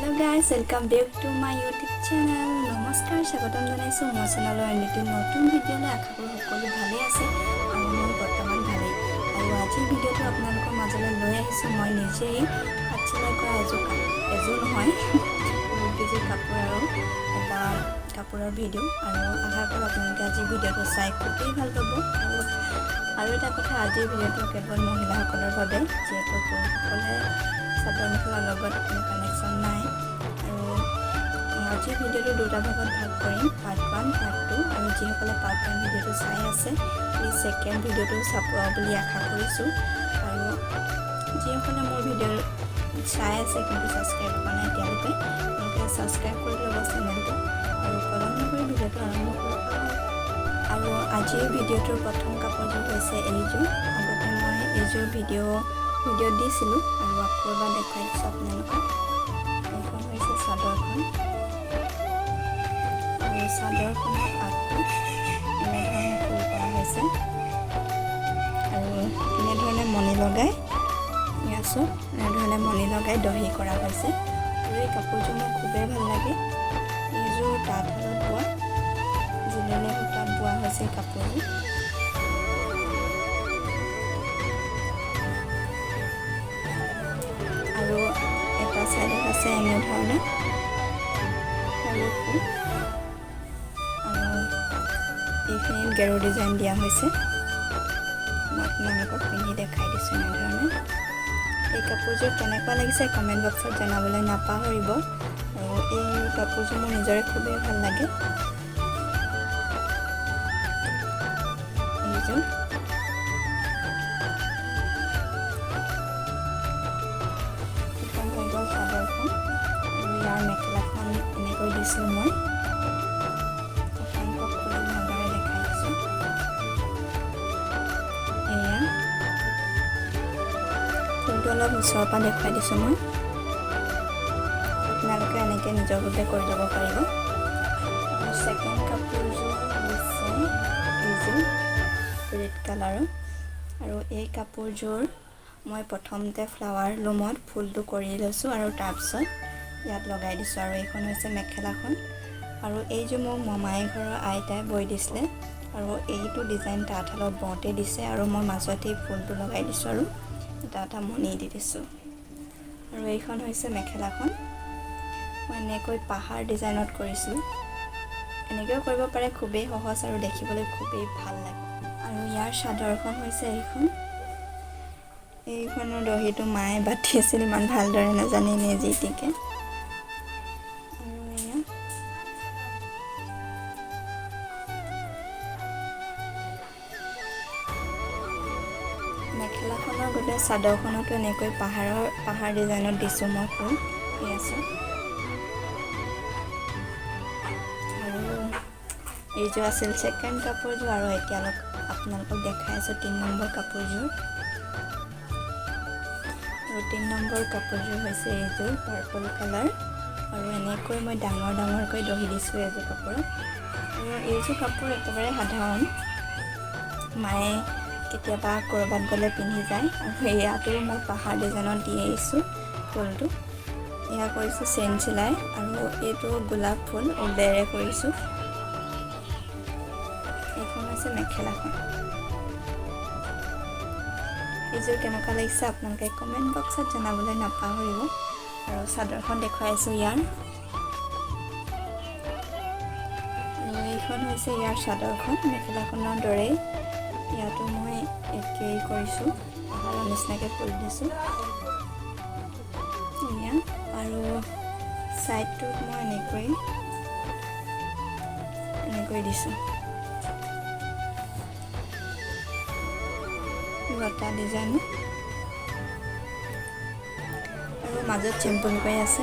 Guys, welcome back to my YouTube channel. নমস্কাৰ, স্বাগতম জনাইছোঁ মোৰ চেনেলৰ এটি নতুন ভিডিঅ'লৈ। আশা কৰোঁ সকলো ভালেই আছে আৰু মই বৰ্তমান ভালেই। আৰু আজিৰ ভিডিঅ'টো আপোনালোকৰ মাজলৈ লৈ আহিছোঁ মই নিজেই হাত চিলাই কৰা এযোৰ, এযোৰ নহয়, বহুতকেইযোৰ কাপোৰ আৰু এটা কাপোৰৰ ভিডিঅ'। আৰু আশা কৰোঁ আপোনালোকে আজিৰ ভিডিঅ'টো চাই খুবেই ভাল পাব। আৰু এটা কথা, আজিৰ ভিডিঅ'টো কেৱল মহিলাসকলৰ বাবে, যিহেতু পুৰুষসকলে চাদৰ মেখেলাৰ লগত কোনো কানেকশ্যন নাই। আৰু আজিৰ ভিডিঅ'টো দুটা ভাগত ভাগ কৰিম, পাৰ্ট ওৱান, পাৰ্ট টু। আৰু যিসকলে পাৰ্ট ওৱান ভিডিঅ'টো চাই আছে, প্লিজ ছেকেণ্ড ভিডিঅ'টো চাব বুলি আশা কৰিছোঁ। আৰু যিসকলে মোৰ ভিডিঅ' চাই আছে কিন্তু ছাবস্ক্ৰাইব কৰা নাই এতিয়ালৈকে, তেওঁলোকে ছাবস্ক্ৰাইব কৰি ল'ব চেনেলটো। আৰু পলম নকৰি ভিডিঅ'টো আৰম্ভ কৰোঁ। আৰু আজিৰ ভিডিঅ'টোৰ প্ৰথম কাপোৰযোৰ হৈছে এইযোৰ। আগতে মই এইযোৰ ভিডিঅ' দিছিলোঁ আৰু আকৌ এবাৰ দেখুৱাই দিছোঁ আপোনালোকক। এইখন হৈছে চাদৰখন আৰু চাদৰখনৰ আগটো এনেধৰণে ফুল কৰা হৈছে আৰু এনেধৰণে মণি লগাই আছোঁ, এনেধৰণে মণি লগাই দহি কৰা হৈছে। আৰু এই কাপোৰযোৰ মোৰ খুবেই ভাল লাগে। এইযোৰ তাঁতশালত বোৱা, জিলেনে সূতাত বোৱা হৈছে কাপোৰযোৰ। আৰু এটা ছাইডত আছে এনেধৰণে সৰু ফুল আৰু এইখিনিত গেৰু ডিজাইন দিয়া হৈছে। মই আপোনালোকক পিন্ধি দেখাই দিছোঁ এনেধৰণে। এই কাপোৰযোৰ কেনেকুৱা লাগিছে কমেণ্ট বক্সত জনাবলৈ নাপাহৰিব। আৰু এই কাপোৰযোৰ মোৰ নিজৰে খুবেই ভাল লাগে। এইযোৰ এখন হৈ গ'ল চাদৰখন। আৰু ইয়াৰ মেখেলাখন এনেকৈ দিছোঁ মই, আপোনালোকক খুলি ভালদৰে দেখাই দিছোঁ। এয়া ফুলটো অলপ ওচৰৰ পৰা দেখুৱাই দিছোঁ মই। আপোনালোকে এনেকৈ নিজৰ বাবে কৰি ল'ব পাৰিব। আৰু ছেকেণ্ড কাপোৰযোৰ হৈছে এইযোৰ ৰেড কালাৰৰ। আৰু এই কাপোৰযোৰ মই প্ৰথমতে ফ্লাৱাৰ লুমত ফুলটো কৰি লৈছোঁ আৰু তাৰপিছত ইয়াত লগাই দিছোঁ। আৰু এইখন হৈছে মেখেলাখন। আৰু এইযোৰ মোক মমাই ঘৰৰ আইতাই বৈ দিছিলে আৰু এইটো ডিজাইন তাঁতশালত বওঁতে দিছে। আৰু মই মাজতে ফুলটো লগাই দিছোঁ আৰু এটা এটা মণি দি দিছোঁ। আৰু এইখন হৈছে মেখেলাখন। মই এনেকৈ পাহাৰ ডিজাইনত কৰিছোঁ। এনেকৈও কৰিব পাৰে, খুবেই সহজ আৰু দেখিবলৈ খুবেই ভাল লাগে। আৰু ইয়াৰ চাদৰখন হৈছে এইখন। এইখনৰ দহিটো মায়ে বাতি আছিল, ইমান ভালদৰে নাজানে, এনেই যি টিকে। আৰু এয়া মেখেলাখনৰ গোটেই চাদৰখনতো এনেকৈ পাহাৰ ডিজাইনত দিছোঁ মই ফুল। এই আছোঁ। আৰু এইযোৰ আছিল ছেকেণ্ড কাপোৰযোৰ। আৰু এতিয়ালৈকে আপোনালোকক দেখাই আছোঁ 3 নম্বৰ কাপোৰযোৰ। আৰু 3 নম্বৰ কাপোৰযোৰ হৈছে এইযোৰ পাৰ্পল কালাৰ। আৰু এনেকৈ মই ডাঙৰ ডাঙৰকৈ দহি দিছোঁ এইযোৰ কাপোৰত। আৰু এইযোৰ কাপোৰ একেবাৰে সাধাৰণ, মায়ে কেতিয়াবা ক'ৰবাত গ'লে পিন্ধি যায়। আৰু ইয়াতো মই পাহাৰ ডিজাইনত দি আহিছোঁ ফুলটো। এয়া কৰিছোঁ চেইন চিলাই আৰু এইটো গোলাপ ফুল ঊলেৰে কৰিছোঁ। এইখন হৈছে মেখেলাখন। এইযোৰ কেনেকুৱা লাগিছে আপোনালোকে কমেণ্ট বক্সত জনাবলৈ নাপাহৰিব। আৰু চাদৰখন দেখুৱাই আছোঁ ইয়াৰ। আৰু এইখন হৈছে ইয়াৰ চাদৰখন, মেখেলাখনৰ দৰেই। ইয়াতো মই একেই কৰিছোঁ, পাহাৰৰ নিচিনাকৈ ফুল দিছোঁ এয়া। আৰু ছাইডটোত মই এনেকৈ দিছোঁ লতা ডিজাইন আৰু মাজত চিম্পুলকৈ আছে।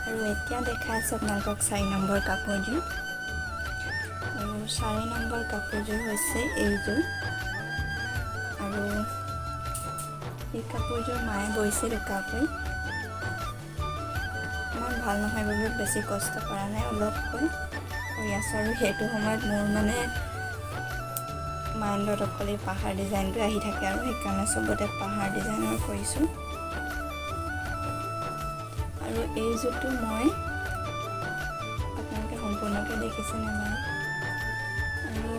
আৰু এতিয়া দেখাই আছোঁ আপোনালোকক 4 নম্বৰ কাপোৰযোৰ। আৰু 4 নম্বৰ কাপোৰযোৰ হৈছে এইযোৰ। আৰু এই কাপোৰযোৰ মায়ে বৈছিল উকাকৈ, ইমান ভাল নহয় বাবে বেছি কষ্ট কৰা নাই, অলপকৈ কৰি আছোঁ। আৰু সেইটো সময়ত মোৰ মানে মাইণ্ডত অকল এই পাহাৰ ডিজাইনটো আহি থাকে আৰু সেইকাৰণে চবতে পাহাৰ ডিজাইনৰ কৰিছোঁ। আৰু এইযোৰটো মই আপোনালোকে সম্পূৰ্ণকৈ দেখিছেনে বাৰু? আৰু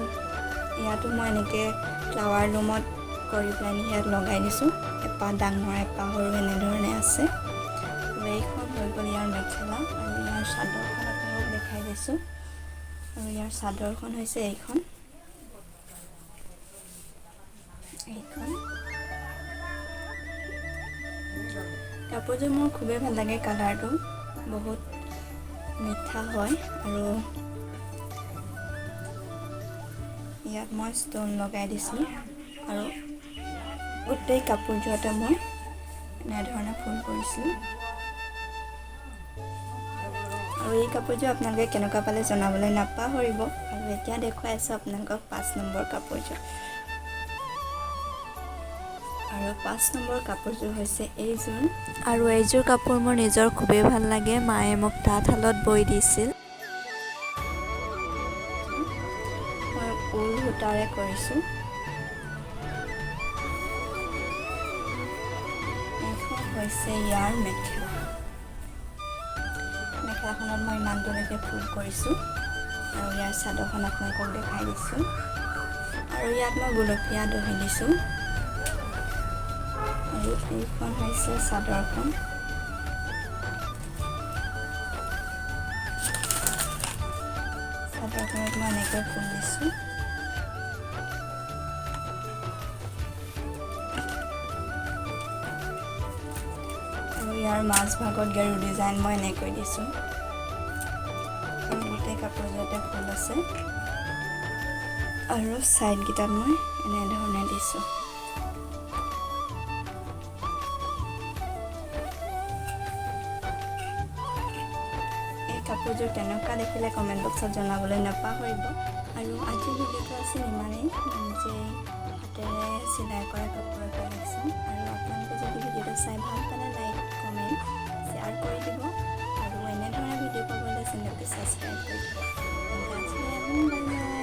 ইয়াতো মই এনেকৈ ফ্লাৱাৰ লুমত কৰি পেলাই ইয়াত লগাই দিছোঁ, এপাহ ডাঙৰ এপাহ সৰু এনেধৰণে আছে। আৰু এইখন হৈ গ'ল ইয়াৰ মেখেলা। আৰু ইয়াৰ চাদৰখন আপোনালোকক দেখাই দিছোঁ। আৰু ইয়াৰ চাদৰখন হৈছে এইখন। এইখন কাপোৰযোৰ মোৰ খুবেই ভাল লাগে, কালাৰটো বহুত মিঠা হয়। আৰু ইয়াত মই ষ্ট'ন লগাই দিছোঁ আৰু গোটেই কাপোৰযোৰতে মই এনেধৰণে ফুল কৰিছোঁ। আৰু এই কাপোৰযোৰ আপোনালোকে কেনেকুৱা পালে জনাবলৈ নাপাহৰিব। আৰু এতিয়া দেখুৱাই আছোঁ আপোনালোকক 5 নম্বৰ কাপোৰযোৰ। আৰু 5 নম্বৰ কাপোৰযোৰ হৈছে এইযোৰ। আৰু এইযোৰ কাপোৰ মোৰ নিজৰ খুবেই ভাল লাগে, মায়ে মোক তাঁতশালত বৈ দিছিল। মই ঊল সূতাৰে কৰিছোঁ। এইখন হৈছে ইয়াৰ মেখেলা। মেখেলাখনত মই ইমানটোলৈকে ফুল কৰিছোঁ। আৰু ইয়াৰ চাদৰখন আপোনালোকক দেখাই দিছোঁ। আৰু ইয়াত মই গুলপীয়া দহি দিছোঁ। আৰু এইখন হৈছে চাদৰখন। চাদৰখনত মই এনেকৈ ফুল দিছোঁ। আৰু ইয়াৰ মাজভাগত গেৰু ডিজাইন মই এনেকৈ দিছোঁ। আৰু গোটেই কাপোৰযোৰতে ফুল আছে। আৰু ছাইডকেইটাত মই এনেধৰণে দিছোঁ। এই কাপোৰযোৰ কেনেকুৱা দেখিলে কমেণ্ট বক্সত জনাবলৈ নাপাহৰিব। আৰু আজিৰ ভিডিঅ'টো আছিল ইমানেই, নিজে হাতেৰে চিলাই কৰা কাপোৰৰ কালেকশ্যন। আৰু আপোনালোকে যদি ভিডিঅ'টো চাই ভাল পালে লাইক, কমেণ্ট, শ্বেয়াৰ কৰি দিব। আৰু এনেধৰণৰ ভিডিঅ' পাবলৈ চেনেলটো ছাবস্ক্ৰাইব কৰি দিব। আজিলৈ আহোঁ, বাই বাই।